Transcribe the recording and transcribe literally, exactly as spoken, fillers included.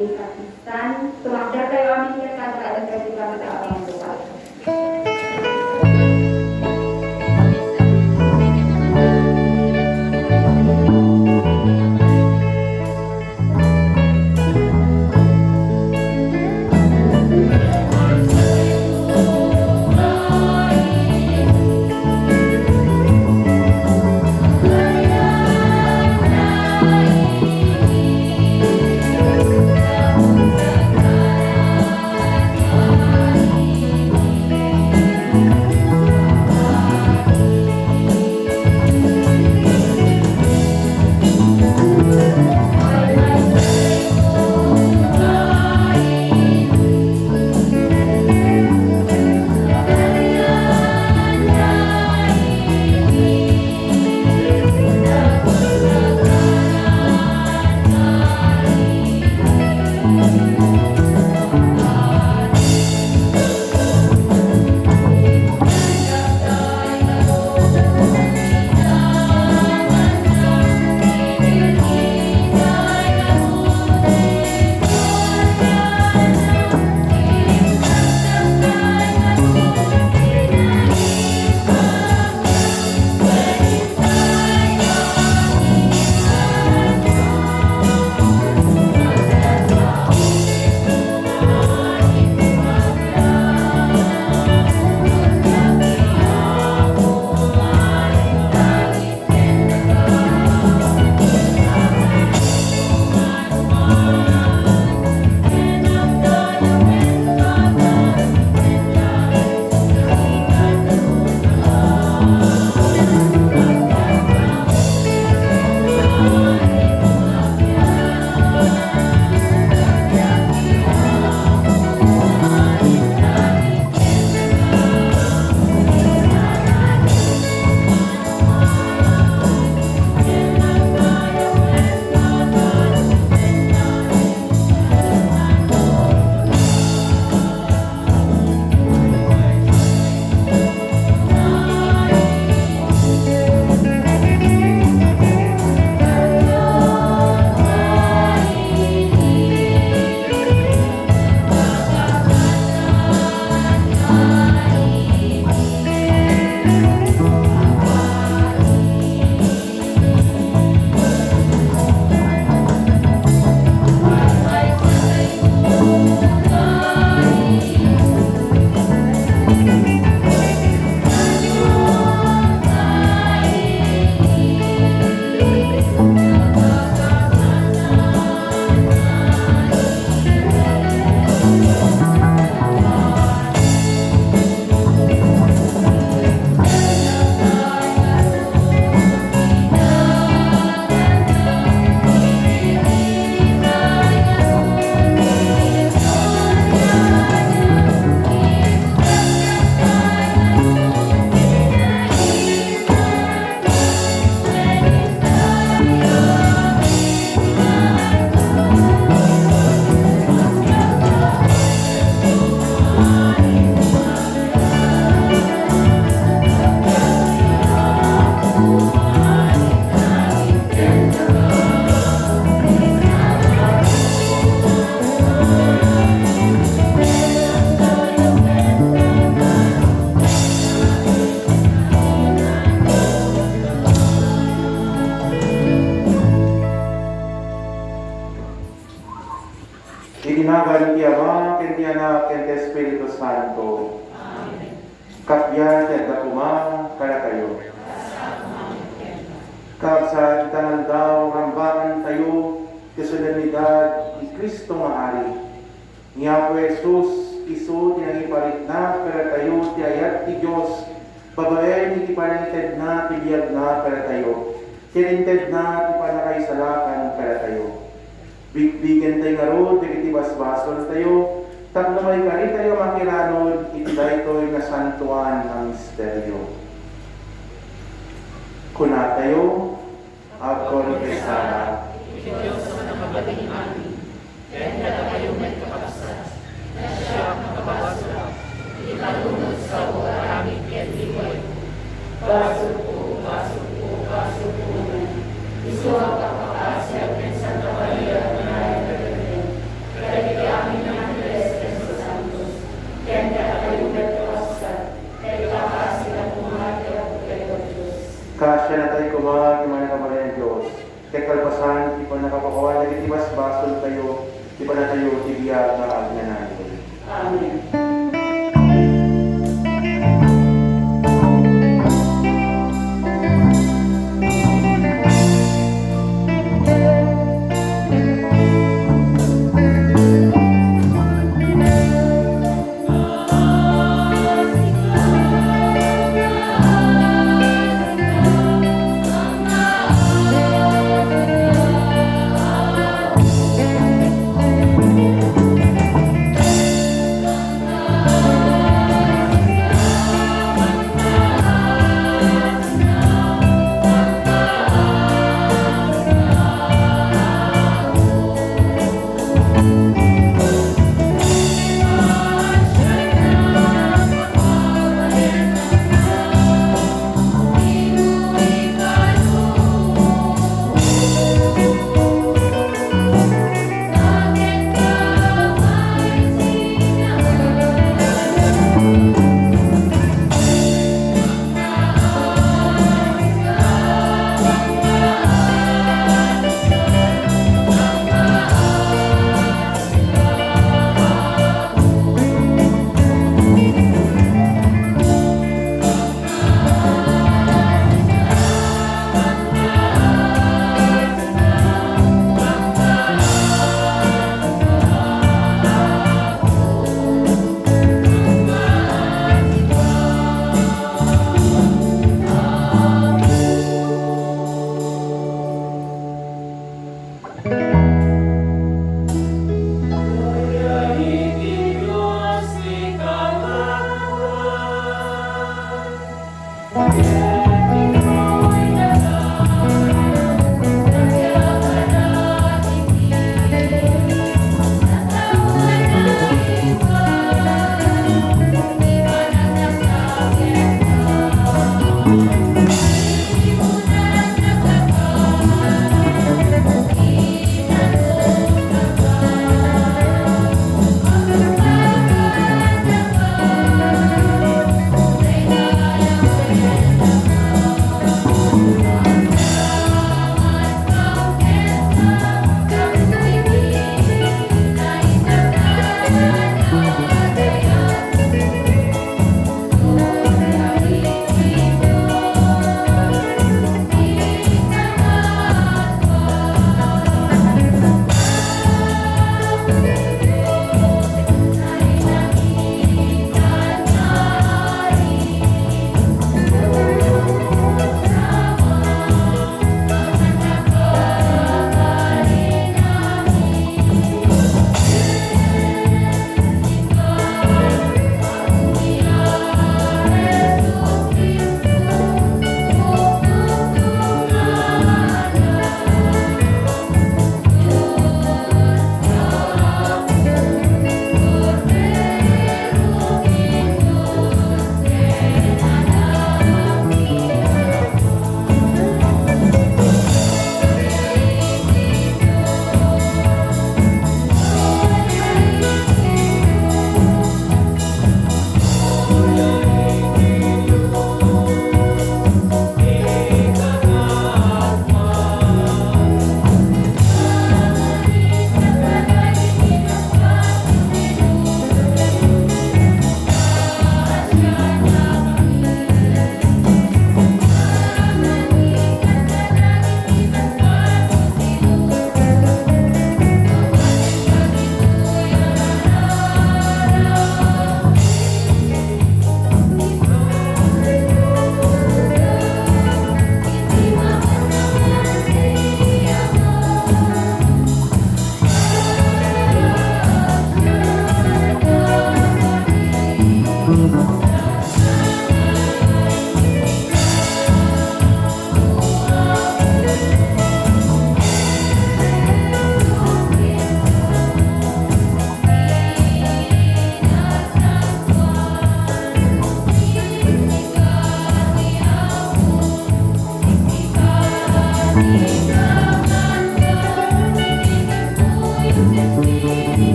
Pakistan, tumakder tayo amin ken kanta ken kanta ken kanta. Iti nagan ti Ama, ken ti Anak, ken ti Espiritu Santo. Amen. Kappia ti adda koma kadatayo. Kabsat, ita nga aldaw, rambakantayo ti solemnidad ni Cristo nga Ari. Ni Apo Jesus, isu ti nangiparitna kadatayo ti ayat ti Dios babaen iti panangitedna ti biagna kadatayo, ken intedna ti pannakaisalakan kadatayo. Bigbigentayo ngarud dagiti basbasoltayo tapno maikaritayo a makiranon iti daytoy nasantoan a misterio. Kunatayo, agkonfesara. Iti Dios a makabalin amin, ken kadakayo met, kakabsat, nga siak nakabasol iti panunot, sao, aramid ken liwayko. Basolko, basolko, basolko, isu a agpakpakaasim ken Santa Maria nga naay Birhen, San ti pannakapukawan dagiti basbasoltayo, ti panatayo ti biag nga agnanayon. Amen.